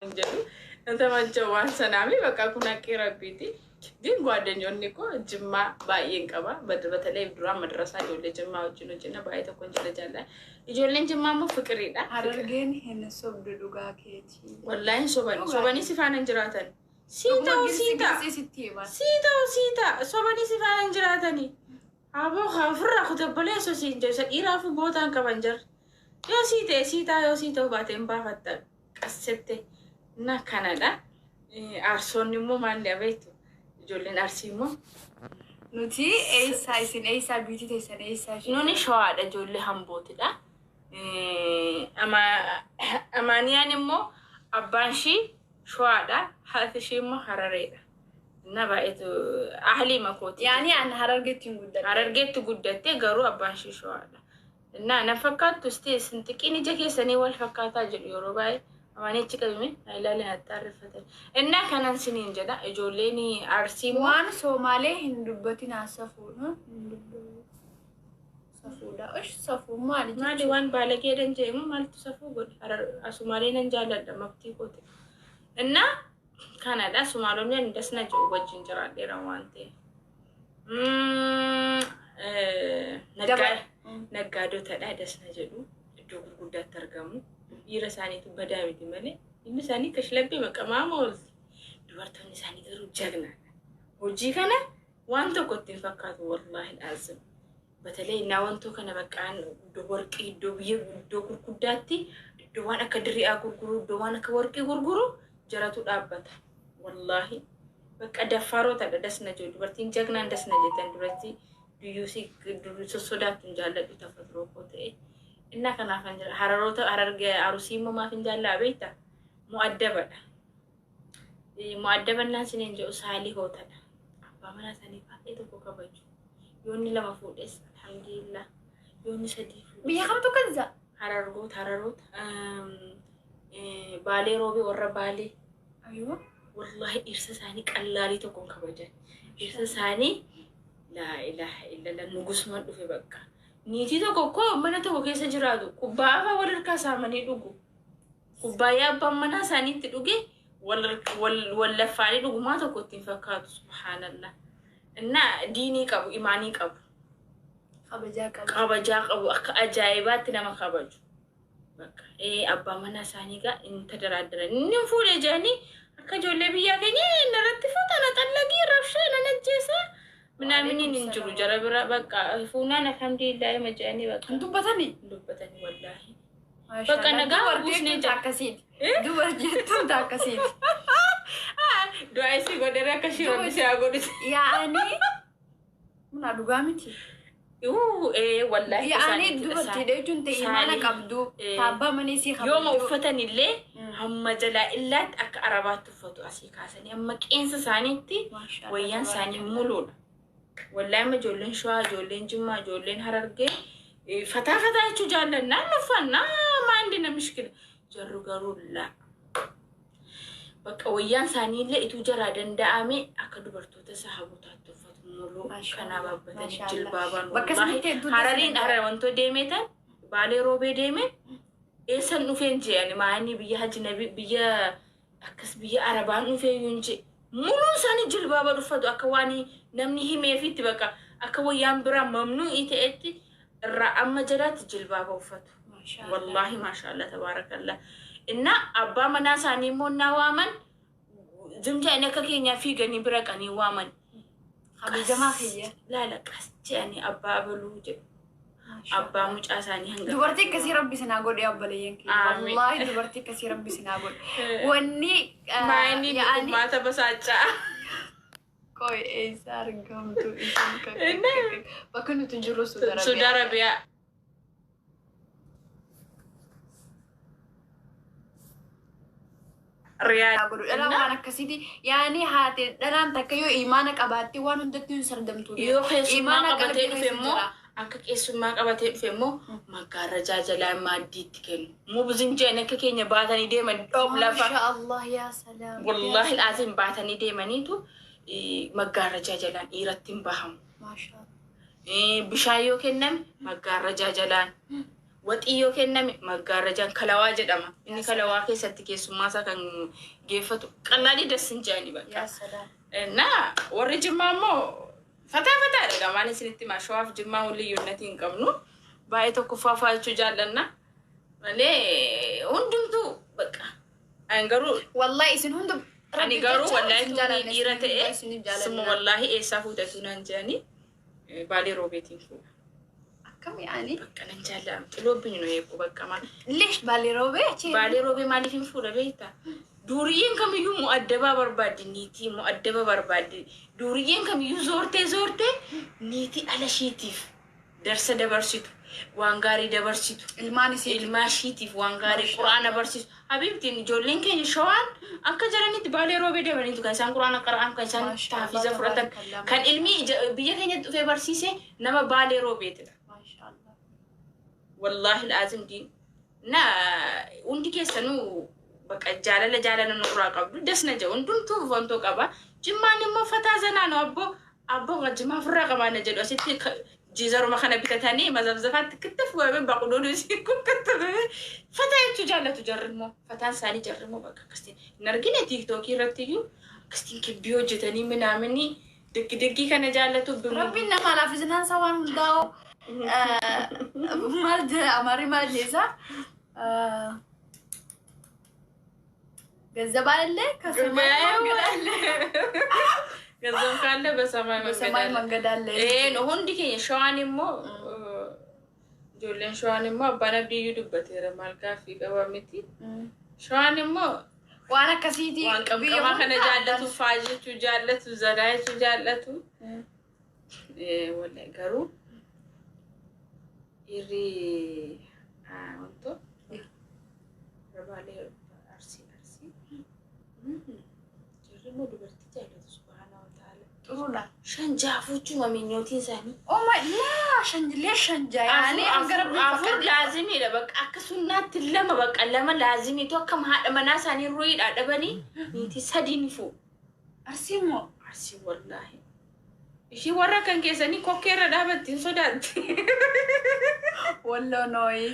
Jedhu nama waan sanaami bakka kun haqqii rabbiiti. ግን ጓደኞonni koo Jimmaa baay'een qaba. በተለይ duraan madrasaa ijoollee Jimmaa wajjin hojjenna, baay'ee tokkon jala jaalladha. Ijoolleen Jimmaa immoo fiqiriidha. Harargeen hin sobdu, dhugaa keetii. Wallaahi sobani. Sobanii si faana hin jiraatan. Sii ta'u sii ta'a. Sitti hima. Sii ta'u sii ta'a. Sobanii si faana hin jiraatani. Aboo ofirraa kutabboleessoo siin jedhu isa dhiiraafuu bootaan qaban jira. Yoo sii ta'e sii ta'a, yoo sii ta'u baate hin baafatta qassette na kanadha. Arsoonni immoo maal beektu? Ijoolleen Arsii immoo Nuti eessaa, isin eessaa, biitii teessan eessaa ishee? Nuni Shawaadha, ijoollee Hambootidha. Amaaniyaan immoo abbaan ishii Shawaadha, haati ishii immoo Harareedha. Na baay'eetu ahlii makooti. Yaani an Harargeetti hin guddadhe. Harargeetti guddatte, garuu abbaan ishii Shawaadha. Na na fakkaattu isti isin xiqqin ija keessanii wal fakkaataa jedhu yeroo baay'ee. Amaanii achi qabime ilaalee hattaarreffatan. Innaa kanan siniin jedha, ijoolleen Arsii immoo Waan Soomaalee hin dubbatin, safuudha. Hin dubbatin. Safuudha. Ish, safuu maali? Maali, waan baalageedhan jedhamu maaltu safuu godhe? Sumaalee nan jaalladha, maftii kooti. Innaa kanadha, Sumaalonni ani dasna jedhu wajjin jiraadheera waan ta'eef. Naggaadotadha, dasna jedhu, iddoo gurguddaatti argamu. Dhiira isaaniitu badaa miti malee inni isaanii kashlabbee maqamaama oolti. Dubartoonni isaanii garuu jagnaadha. Hojii kana waan tokko ittiin fakkaatu, wallaahi laazim. በተለይ እና wantoo kana baqqaan iddoo warqii, iddoo biyya, iddoo gurguddaatti, iddoo waan akka diri'aa gurguru, iddoo waan akka warqii gurguru jaratu dhaabbata. Wallaahi bakka daffaarotadha, dasna jedhu, dubartiin jagnaan dasna jettan, dubartii duyyuusii sossodaattu hin jaalladhu tafaturoo koo ta'e. Innaa kanaaf kan jira Hararoota, Harargee, Arusii immoo maaf hin jaallaa beekta? Mu'addabadha. Mu'addabannaan siniin jedhu saalihootadha. Abbaa manaa isaanii baay'ee tokko kabaju. Yoo inni lama fuudhes alhamdulillah. Yoo inni sadii fuudhes. Biyya kamtu kanza? Harargoota, Hararoota. Baalee Roobee, warra Baalee. Ayoo. Wallahi dhirsa isaanii qallaalii tokkoon kabajan. Dhirsa isaanii, laa ilaaha illallah, nugusuma dhufe bakka. Niitii tokko koo mana tokko keessa jiraatu, kubbaafaa wal harkaa saamanii dhugu. Kubbaayyaa abbaan manaa isaaniitti dhuge wal laffaanii dhugumaa tokko ittiin fakkaatu, subhaanallah. Innaa diinii qabu, imaanii qabu. Kabajaa qabu. Kabajaa qabu, akka ajaa'ibaatti nama kabaju. Bakka abbaa manaa isaanii gaa hin tadaraaddaran. Inni hin fuudhe jedhanii akka ijoollee biyyaa keenya narratti fuuta na xallagii rabshaa nan ajjeesaa minaaminiin hin jiru jara bira, bakka fuunaan alhamdulillah ma jedhanii bakka. Hin dubbatanii? Hin dubbatanii wallaahi. Bakka nagaa buusnee Dubartiin jira. akkasiiti. Eh? Dubartiin akkasiiti. Du'aa isii godheera akka ishii rabbi si haa godhute. Yaa'anii muna dhugaa miti. Uu wallaahi Yaa'anii isaaniitti dubartiidha jechuun ta'e imaana qabdu. Taabbaa mana isii kabajdu. Yooma uffatan illee hamma jalaa illaatti akka Arabaatti uffatu, asii kaasanii hamma qeensa isaaniitti Maashaallah, wayyaan isaanii tabarakallah. muluudha. Wallaahi amma ijoolleen Shawaa, ijoolleen Jimmaa, ijoolleen Harargee fataa fataa jechuu jaallannaa nu uffannaa maandi na mishkila. Jarru garuu laa. Bakka wayyaan isaanii illee ituu jaraa danda'ame akka dubartoota sahabotaatti uffatu, muluu Maashaallah, kanaa baabbatanii maashaallah. jilbaabaan. Bakka Wallaahi sanitti hedduu Harariin danda'a. Harar wantoo deemeetan, Baalee Roobee deeme, eessan dhufeen je'ani maanii biyya hajinabi, biyya akkas biyya Arabaan dhufee yuun jee, muluun isaanii jilbaaba uffatu, akka waan namni himeefitti, bakka akka wayyaan biraa mamnuu'ii ta'etti irraa amma jalaatti jilbaaba uffatu. Maashaallah. Wallaahi maashaallah tabaarakallah. Innaa abbaa manaa isaanii immoo naa waaman zimjaan akka keenyaa fiiganii bira qanii waaman. Kabajamaa kiyya. Laala, qas jedhanii abbaa abaluu jedhu. Abbaa mucaa isaanii hanga. Dubartii akkasii rabbi sinaa godhe, obboleeyyan kiyya. Amiin. Wallaahi dubartii akkasii rabbi sinaa godhe. Wanni Maayinii yaa'anii dhugmaata basaachaa. Qoy, eessa argamtu isin? Bakka nuti hin jirru Suudi Arabiyaa. Suudi Arabiyaa. Riyaad. Godhu dhalaan waan akkasiiti. Yaani haati dhalaan takka yoo imaana qabaatte waan hundatti hin sardamtu. Yoo keessummaa Imaana qabatee qalbii dhufe keessa immoo jira. akka keessummaa qabatee dhufe immoo maggaarrajaa jalaa maaddiitti kennu. Mubzin jedhan akka keenya baatanii deeman dhoob lafa. Masha Allah, yaa salaam. Wallaahi laaziin baatanii deemaniitu maggaarrajaa jalaan dhiiratti hin bahamu. Masha Allah. Bishaan yoo kenname maggaarrajaa jalaan. Waxii yoo kenname maggaarrajaan kalawaa jedhama. Inni kalawaa keessatti keessummaa isaa kan geeffatu qalaalii dassin jedhani bakka. Yaa salaam. Na warri Jimmaa immoo fataa fataadha. Gamaan isinitti himaa, Shawaaf Jimmaa wal liyyuunnatii hin qabnu. Baay'ee tokkoffaa faachuu jaallanna. Malee hundumtuu bakka. Ani garuu Wallahi isin hunda ani garuu wallahi isin tuunii jaalanna, dhiira isin ta'e isiniif suma jaalanna. Wallaahi eessaa fuutatu naan jedhanii Baalee Roobeetiin fuudha. Akkam yaani? Bakka nan jaalladha. Xiloobbiin nu eegu bakka maal. Leesh Baalee Roobee achi. Baalee Roobee maaliif hin fuudha beektaa? Duuriyyeen kamiyyuu mu'addabaa barbaaddi, niitii mu'addaba barbaaddi. Duuriyyeen kamiyyuu zoortee zoortee niitii ala ishiitiif darsa dabarsitu, waan gaarii dabarsitu. Ilmaan isii. Ilmaa ishiitiif waan gaarii quraana barsiisu. Habiibtiin, ijoolleen keenya Shawaan akka jiranitti Baalee Roobee deemaniitu kan isaan quraana qara'an, kan isaan Maasha Allah, taafiza fudhatan. tabaarakallah. Kan ilmi biyya keenyatti dhufee barsiise nama Baalee Roobeetidha. Maashaallah. Wallaahi laazim diin. Na hundi keessanuu bakka jaalala jaalala nurraa qabdu dasna jedhu, hundumtuu wantoo qaba. Jimmaan immoo fataa zanaa nu abboo abboo jimmaa ofirraa qabaa na jedhu. Asitti jiizaruma kana bitatanii mazabzafaatti kittaf godhamee baqudoon isii kun kittafamee fataa jechuu jaallatu. Jarri immoo fataan isaanii, jarri immoo bakka akkasiin hin argine. TikTokii irratti iyyuu akkasiin kibbii hojjetanii minaaminii deggi deggii kana jaallatu. Rabbiin nama laaffisinaan isaa waan hundaa'u maal jedha Amaarri, maal jedha? ገንዘብ አለ ከሰማይ መንገድ አለ። ገንዘብ ካለ በሰማይ በሰማይ መንገድ አለ። መንገድ አለ። Ee, no, hundi keenya Shawaan immoo, ijoolleen Shawaan immoo abbaan abdiyyuu dubbateera, maal gaaffii qaba miti. Shawaan immoo waan akkasiiti. waan qabqamaa kana jaallatu, faa jechuu jaallatu, zadaa jechuu jaallatu. Wallahi garuu dhiirri wanto Baalee, Arsii, Arsii. Jarri immoo dubartii jaallatu, subhaana wa ta'ala. ጥሩudha. Shan jaafuuchuma minyootiin isaanii. Oh my, laa shanjilee shanja yaani hanga Rabbiin Afur fakkate. laazimiidha bakka, akka sunnaatti lama, bakka lama laazimiitu akka haadha manaa isaanii ru'iidhaa dhabanii niitii sadii ni fuudhu. Arsii immoo Arsii wallaahi. Ishii warra kan keessanii kokkeerra dhaabatti hin sodaatti. Walloo nooyi.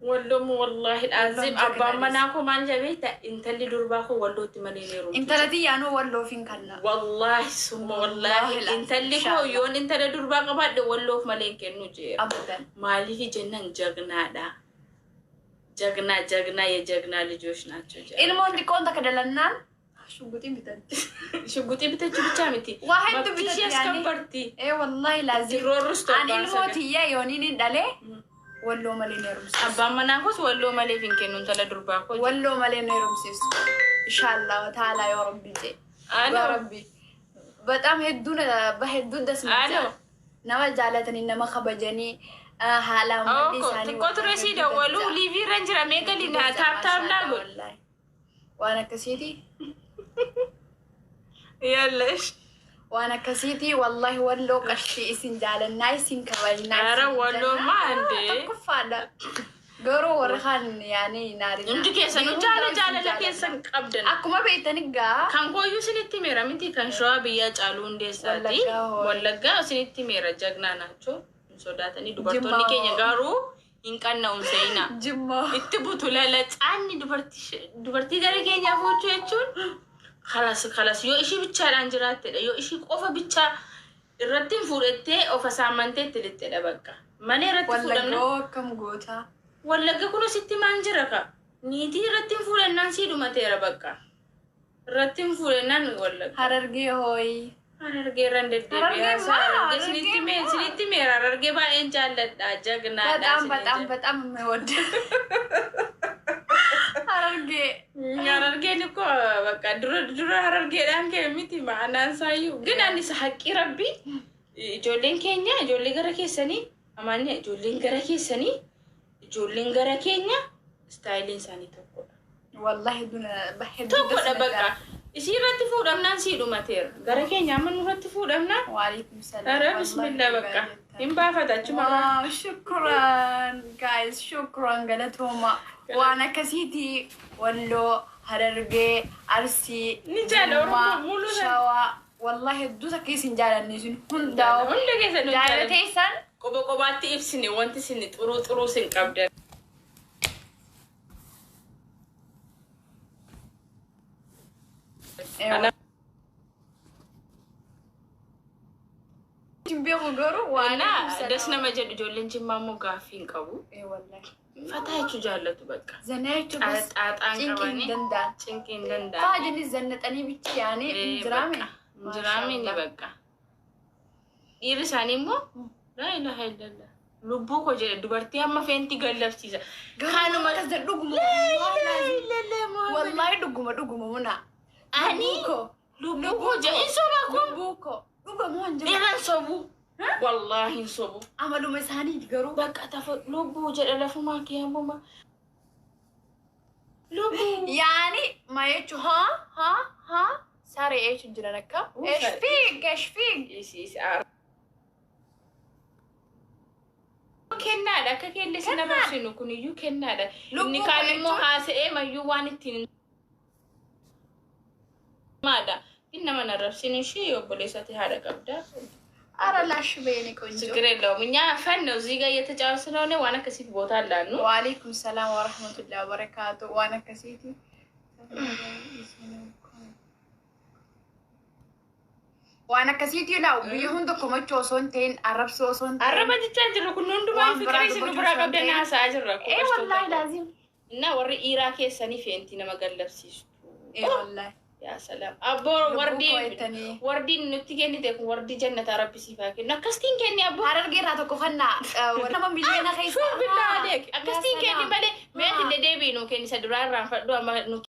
Walloomu wallaahi laazim Walloon abbaan jagna. Manaa koo maal jabeetta, intalli durbaa koo Wallootti malee hin heerumtu. Intala xiyyaanuu Walloof hin kanna. Wallaahi summa wallaahi Wallaahi intalli koo inshallah. yoon intala durbaa qabaadhe Walloof malee hin kennu jeera. Abadan. Maaliif jennaan jagnaadha. ጀግና ጀግና የጀግና ልጆች ናቸው። Ilmoon xiqqoon takka dalannaan shugguxii bitatti. ሽጉጤ bitachuu ብቻ miti. Waa hedduu Mabtii ishee bitatti yaani. askabbarti. Ee wallahi laazim. Tirroorrustu Ani abbaan ilmoo sagal. tiyya yooniin hin dhalee Walloo malee hin heerumsiisu. Abbaan manaa koos Walloo malee hin kennu intala durbaa koo. Walloo malee hin heerumsiisu. Inshallah ta'ala yoo Rabbi jedhe. Alo. Yoo Rabbi. በጣም hedduu hedduu das Alo. nama jaalatanii, nama kabajanii, haala amalli isaanii Xiqqoo ture sii dawwaluu liivii irra jira, mee galii naa tap tap naa godhu. Waan akkasiiti. Yallash. Waan akkasiiti wallahi. Walloo qashtii isin jaalannaa, isin kabajnaa. ኧረ isin Walloo ማ እንዴ? Tokkoffaadha. Garuu warri kaan yaani naarina. Hundi keessanuu jaala jaalala keessan qabdan. Akkuma beektani gaa. Kan kooyyuu isinitti meera miti, kan Shawaa biyya caaluu hundeessaati. Wallaggaa hoo? Wallaggaa isinitti meera, jagnaa naachoo hin sodaatanii dubartoonni Jimmaa keenya hoo? Garuu hin qanna'uun seenaa. Jimmaa. Itti butu lalacaanni dubartii gara keenyaa fuuchuu jechuun kalas kalas yoo ishii bichaadhaan jiraattedha, yoo ishii qofa bichaa irratti hin fuudhettee ofa saamantee itti lixxedha bakka malee irratti fuudhamna. Wallaggaa hoo akkam goota? Wallagga kun sitti maan jira ka, niitii irratti hin fuudhannaan sii dhumateera bakka, irratti hin fuudhannaan Wallagga. Harargee hooyi. Harargee irraan deddeebi'ee Harargee haasaa maa? Harargee isinitti Harargee mee maa? isinitti meera, Harargee baay'een jaalladha, jagnaadha. በጣም isiniin በጣም jedha. በጣም የሚወድ Harargee. Harargeen እኮ በቃ dura dura Harargeedhaan kee miti ma'anaan isaayyuu ግን anis haqqii rabbi ijoolleen keenya, ijoollee gara keessanii amaanni, ijoolleen gara keessanii, ijoolleen gara keenya styleiin isaanii tokkodha. Wallahi duna hedduu Tokkodha bakka, isii irratti fuudhamnaan sii dhumateera, gara keenya amma nurratti fuudhamnaan وعليكم السلام. ኧረ bismillah bakka hin baafata achuma. Wow, shukran guys, shukran, galatooma. Waan akkasiiti Walloo, Harargee, Arsii, Ni jaala Jimmaa, Oromoo muluu sana. Shawaa. Wallahi hedduu takka isin jaalanne isin hundaa'u. Hunda keessan nu Jaalala jaalladha. teessan Qoba qobaatti ibsine wanti isin xuruu xuruu isin qabdan. Kanaaf Hin beeku garuu waan Naa das nama jedhu ijoolleen Jimmaa immoo gaaffii hin qabu. Eh, wallahi. Fataa jechuu jaallatu bakka. Zanaa jechuun bas Xaaxaan cinqii hin qabanii danda'an. cinqii hin Faa danda'an. jennis zannaxanii bichi yaanii hin jiraame. Injiraame ni bakka. Dhiirri isaanii immoo laa ilaaha illallah. Lubbuu koo jedhe dubartii amma feentii gallabsiisa. Kanuma akkas jedhu dhuguma. Wallahi dhuguma dhuguma muna. Ani Lubbuu koo. lubbuu koo jedhe hin soba kun. Lubbuu koo. Dhuguma waan jiru. Dhiirri hin sobu. Wallaahi hin sobu. Amaluma isaaniiti garuu. Bakka tafa lubbuu jedhe lafumaa kiyyamuma. Lubbuu. Yaani ma jechuun haa haa haa saree jechuun jiran akka. Uu, saree. Eshfiig eshfiig. Isiis kennaadha akka kelli si nama sinu kuniyyuu kennaadha. Lubbuu Inni kaan koo immoo jechuun- haasa'ee mayyuu waan ittiin maadha. Inni nama narrabsin ishee obboleessatti haadha qabda. Ara laash beeni ቆንጆ። ችግር የለውም። እኛ ፈን ነው እዚህ ጋር እየተጫወት ስለሆነ ዋና ከሲት ቦታ አላኑ ወአለይኩም ሰላም ወረህመቱላሂ ወበረካቱ። waan akkasiiti. Waan akkasiiti laa biyya hunda komachuu osoo hin ta'in arrabsoo osoo hin ta'in. Arraba jechaa jirru kun hundumaa Waan biraa fiqirii isin dubbachuu biraa osoo hin qabdan ta'in. haasa'aa jirra. Ee wallaahi laazim. እና warri dhiiraa keessanii feentii nama gallabsiistu. Ee wallaahi. Yaa salaam. Abboo Lubbuu wardii koo jettanii. wardiin nutti kennite kun wardii jannataa rabbi siif haa kennu. Akkasitiin kenni abboo. Harargee irraa tokko fannaa nama miliyoona keessa. Billaa aleek. Akkasitiin kenni malee meetillee deebii nuu kenni isa duraa irraan fadhu amma nu